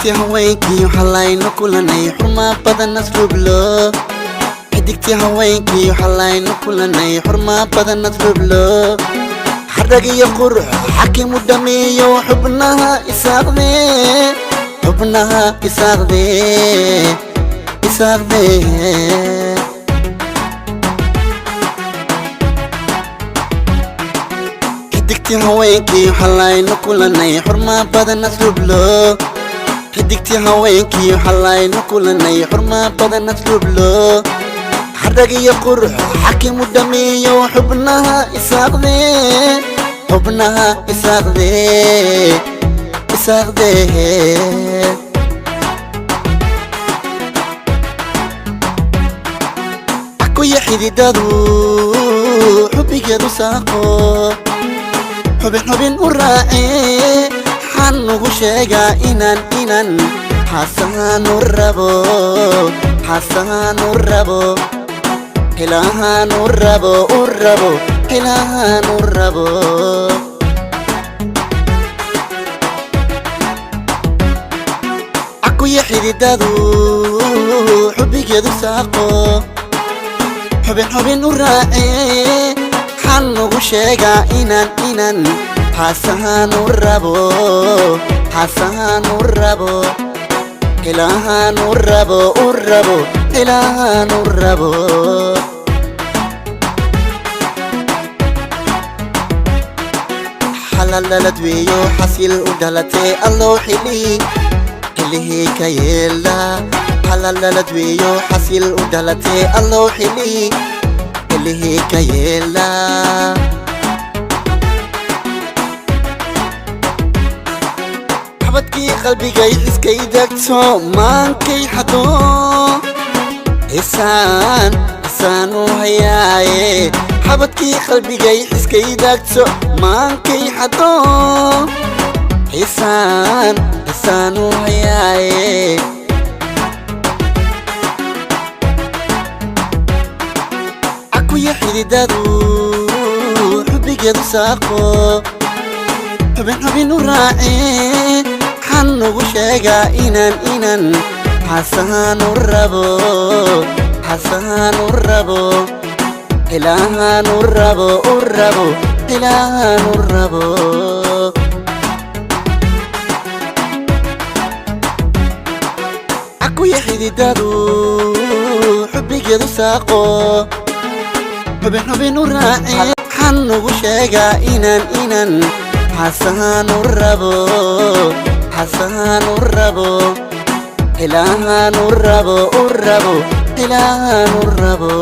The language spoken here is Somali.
Xidigtii haweenkii xalaynu kulanay, xurmaa badan asluublo. Xidigtii haweenkii xalaynu kulanay, xurmaa badan asluublo. Xarag iyo qurux xakimu dhameeyo, xubnaha isaaqdee, xubnaha isaaqdee, isaaqdee. Xidigtii haweenkii xalaynu kulanay, xurmaa badan asluublo. Xidigtii haweenkii xalaynu kulanay, xurmaa badan asluublo. Xarag iyo qurux xakimu dhameeyo, xubnaha isaaqdee, xubnaha isaaqdee, isaaqdee. Akuya xididadu xubbigeedu saaqo, xubin xubin u raacee. Xaan ugu sheegaa inaan xasaan u rabo, xasaan u rabo, xilahaan u rabo, u rabo, xilahaan u rabo. Akuya xididadu xubbigeedu saaqo, xubin xubin u raacee. Xaan ugu sheegaa inaan xasaan u rabo, xasaan u rabo, xilahaan u rabo, u rabo, xilahaan u rabo. Xalalhalad weeyo, xasil u dhalatee, allow xili xilihii ka yeela. Xalalhalad weeyo, xasil u dhalatee, allow xili xilihii ka yeela. Xabadkii qalbigay xiskay degto, maankay xado, xisaan xisaan u hayaaye. Xabadkii qalbigay xiskay degto, maankay xado, xisaan xisaan u hayaaye. Akuya xididadu xubbigeedu saaqo, xubin xubin u raacee. Xan ugu sheegaa inaan xasaan u rabo, xasaan u rabo, xilahaan u rabo, u rabo, xilahaan u rabo. Akuya xididadu xubbigeedu saaqo, xubin xubin u raacee. Xan ugu sheegaa inaan xasaan u rabo, xasaan u rabo, xilahaan u rabo, u rabo, xilahaan u rabo.